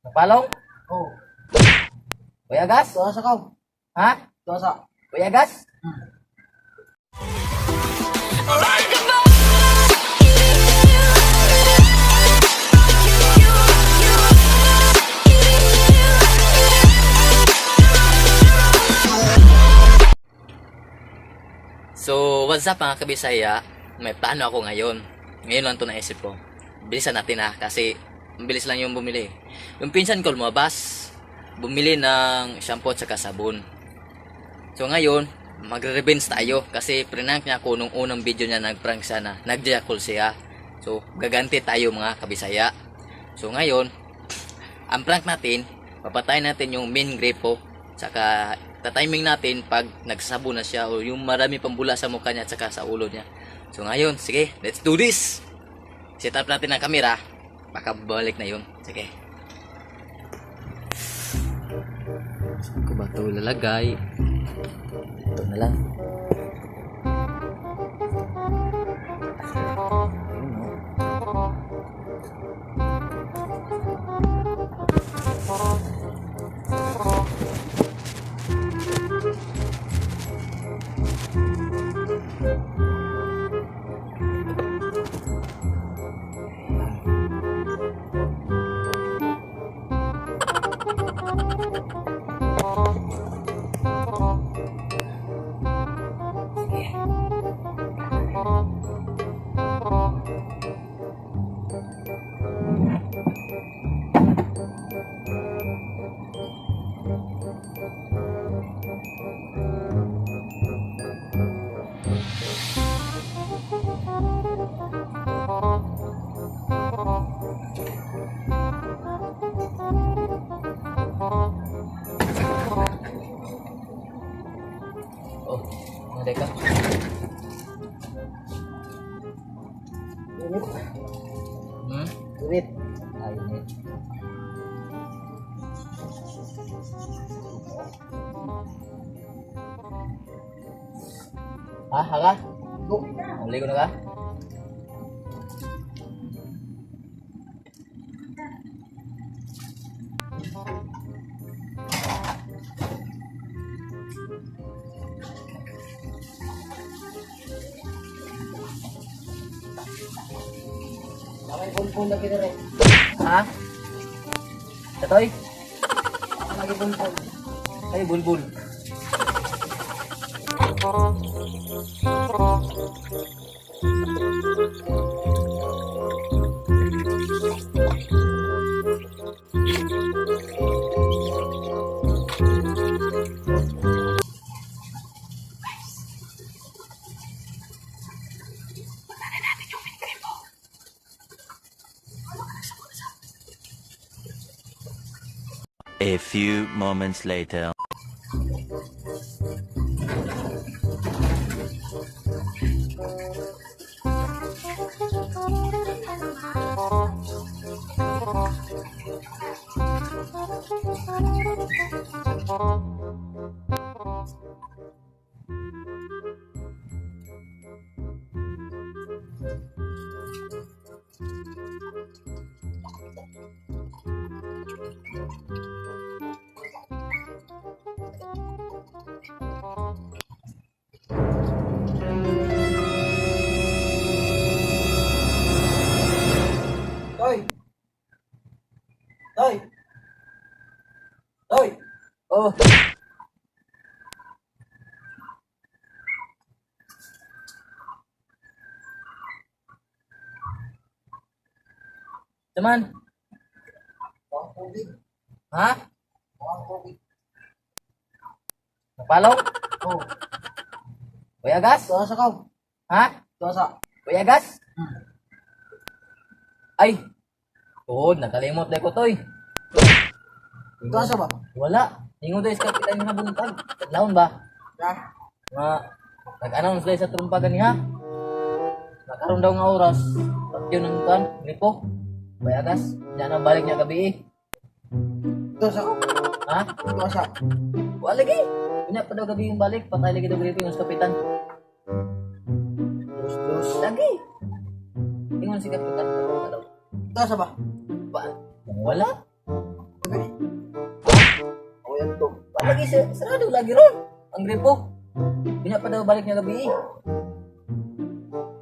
Napalong? Oh. Kuya Gas? Tuwa sa kaw. Ha? Tuwa sa. Kuya Gas? So, what's up, mga kabisaya? May plano ako ngayon. Ngayon lang to naisip ko. Bilisan natin ah, kasi mabilis lang yung bumili. Yung pinsan ko lumabas, bumili ng shampoo at saka sabon. So ngayon, magre-revenge tayo kasi prank niya ako nung unang video niya, nag-prank siya na nag-jackal siya. So, gaganti tayo, mga kabisaya. So ngayon, ang prank natin, papatayin natin yung main gripo, saka tatiming natin pag nagsasabo na siya o yung marami pang bula sa mukha niya at saka sa ulo niya. So ngayon, sige, let's do this! Set up natin ang camera, baka balik na yun. Sige. Saan ko ba ito lalagay? Ito na lang. Ayun, oh. Oh, mga ka. Init. Hmm? Init. Ay, init. Ah, hala? Go. Uli ko na ka? Damay bulbul lagi dere. Ha? Tatoy? Ako lagi bulbul. Ay, bulbul. A few moments later. Toy. Toy. Toy. Oh. Teman, Ang tubig. ha? Ang tubig. Napalong? Oh. Kuya Gas? Tuwa sa kaw. Ha? Tuwa sa. Kuya Gas? Ay! Tuhod, nakalimot na ko, toy. Tuwa sa ba? Wala. Ingon tayo sa kapitan nga buntag. Laon ba? Ha? Nga, nag-announce tayo sa trumpa gani ha. Nakaroon daw nga oras. Patyo ng kan, gripo. Kuya Gas, diyan ang balik niya gabi eh. Tuwa sa kaw. Ha? Tuwa sa. Wala lagi. Unya pa daw gabi yung balik, patay lagi daw gripo yung kapitan. Dos, dos. Lagi. Ingon si kapitan. Tuwa sa ba? Ba? Wala. Okay. Ako yan to. Lagi sarado lagi ron. Ang gripo. Pina pa daw balik niya gabi eh.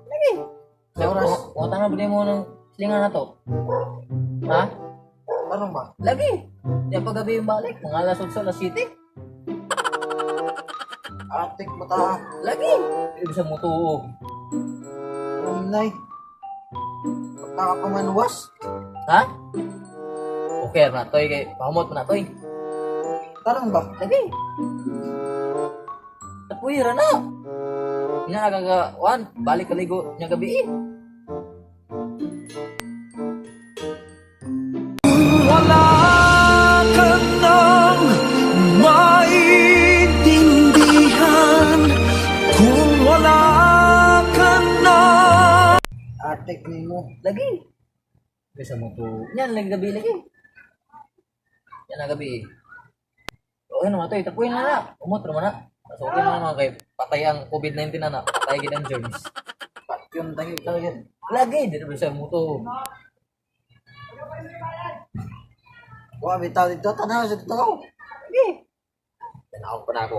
Lagi. Sa oras. Kung tama ba mo ng silingan na to? Ha? Tanong ba? Lagi. Di pa gabi yung balik. Mga alas 8, alas 7. Atik mo ta. Lagi. Ibig sa mo to. Nanay. Pagkakapamanwas. Ha? Okay na toy kay pahumot na toy. Tanong ba? Lagi. Tapuy ra na. Ina kagawan, balik kaligo niya gabi eh. Wala ka nang maintindihan kung wala ka na. Atik ni mo. Lagi. Bisa mo to. Yan lagi gabi lagi. Yan ang gabi eh. Okay naman to, tapuy na na. Umot naman na. So okay na naman kay patay ang COVID-19 na na. Patay gid ang germs. Patyon tayo talaga. Lagi dito bisa mo to. Wa bitaw dito tanaw sa dito. Lagi. Tanaw pa na ako.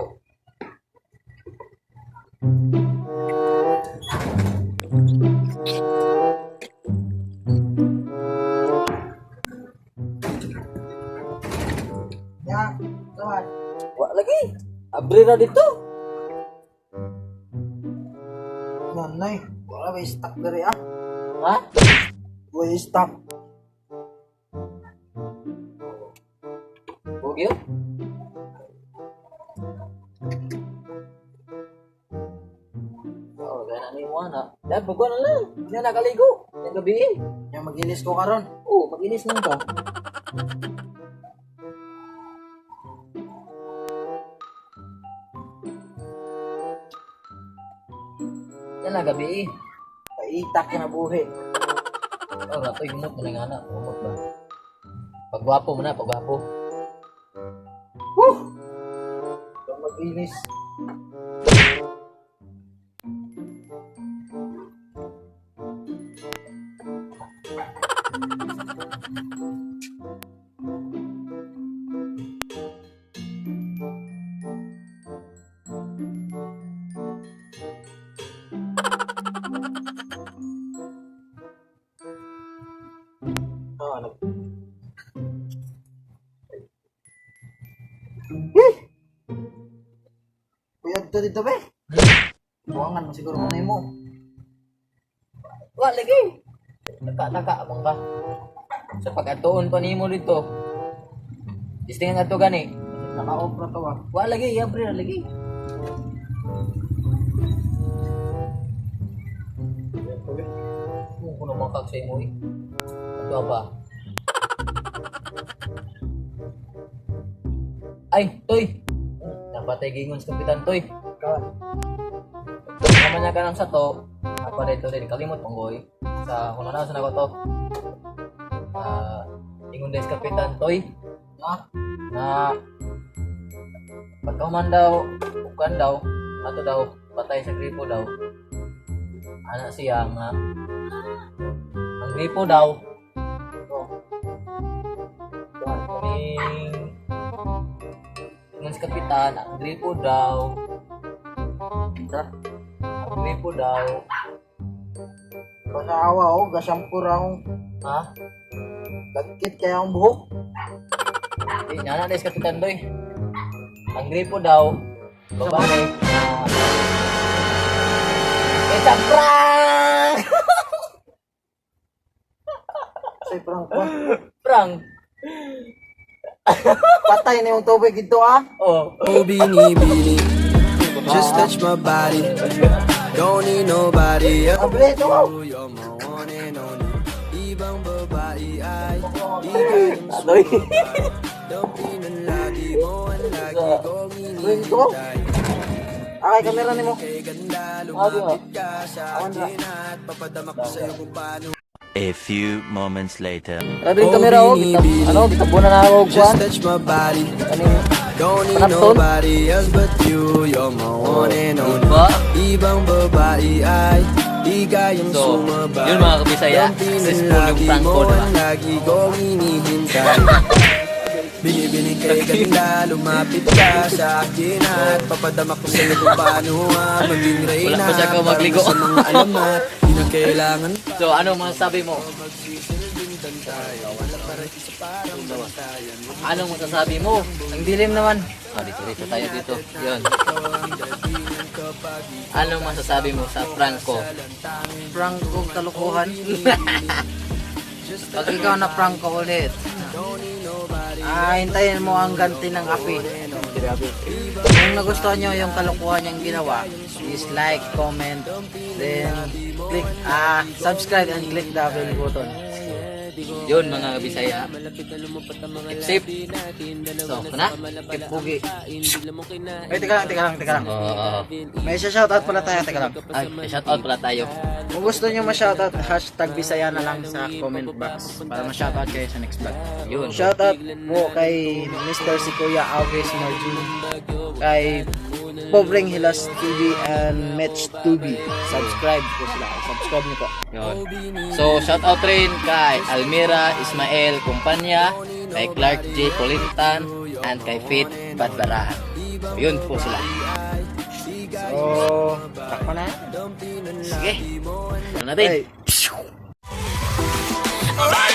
Ya, tuan. Wa lagi. Abri ra dito. Nanay, wala may stock diri ah. Ha? Way stock. Bugyo? Oh, gana ni mo na. Dahil pagkuha na lang. Hindi na nakaligo. Yung gabi eh. Ya magilis ko karon. Oo, mag-inis lang ka. Yan lang gabi eh. Paitak na buhi. Oh, rato, humot mo na nga na. Humot ba? Pagwapo mo na, pagwapo. Woo! Kung magilis. Oh, ano? Kuya, dito dito be. Buwangan mo siguro kung mo. Wa lagi. Taka-taka abang ka. Sa pag-atuon pa nimo dito. Istingan ato gani. Naka-off na to ah. Wa lagi, yabre ra lagi. Kung kuno makag sa imo eh. Ato pa. Ay, toy. Napatay gingon sa kapitan, toy. Kawan. Naman niya ka sa to. Apa dito rin kalimot panggoy. Sa kuno na sa nako to. Ah, ingon des kapitan toy Ha? na pagkahuman daw, ukan daw, ato daw, patay sa gripo daw. Ana siya nga ang gripo daw Oh. kaming ingon sa kapitan, ang gripo daw, Ha? ang gripo daw, Basta awa oh, gasampur akong ha? lagkit kaya akong buhok. Di, nana des kapitan doy. Ang gripo daw, babae na it's a prank! Say prank ba? Prank! Patay na yung tubig dito ah. Oh. Oh, bini, bini, just touch my body. Don't need nobody else. Abre ito oh. You're my one and only. Ibang babae ay di kayang Adoy. Dampi ng lagi mo ang lagi kong Ito. hinihintay. Akay kamera nimo. Kay ganda, Ah, di ba? lumapit ka sa akin at papadama ko sa'yo kung paano. A few moments later. Grabe yung kamera oh, bini, kita, bini. ano, gitabunan na ako Just kuan. touch my body. Kaning Don't need Panapton? nobody else but you. You're my one and only. Diba? Ibang babae ay Di kayang So, sumabay. yun mga kabisaya, Dampinan successful yung lagi prank mo ko, diba? ang lagi kong hinihintay. Binibining kay ganda, lumapit ka sa akin at papadama ko sa'yo kung paano maging reyna. Wala pa siya Para magligo. sa mga alamat, di na kailangan So, ano masasabi mo? magsisilbing tayo. Wala para isa parang bantayan. Anong masasabi mo? Ang dilim naman. Oh, dito, dito tayo dito. Yun. Ito ang datingan kapag Anong masasabi mo sa prank ko? Prank kong kalukuhan. Pag ikaw na prank ko ulit, hintayin mo ang ganti ng api. Kung nagustuhan nyo yung kalokohan niyang ginawa, please like, comment, then click, subscribe and click the bell button. Yun mga Bisaya. Keep safe. So, ito na. Keep pugi. Ay, teka lang, teka lang, teka lang. Oo. May shoutout pala tayo, teka lang. Ay, shout out pala tayo. Kung gusto nyo ma-shoutout, #Bisaya na lang sa comment box para ma-shoutout kayo sa next vlog. Yun. Shoutout po kay Mr. si Kuya August Marjun, kay Pobreng Hilas TV and Mitch TV. Subscribe po sila. Subscribe niyo po. Yun. So, shout out rin kay Almira Ismael Kumpanya, kay Clark J. Polintan, and kay Faith Badbarahan. Yun po sila. So, takpan na. Sige. Ano natin? Hey. Alright.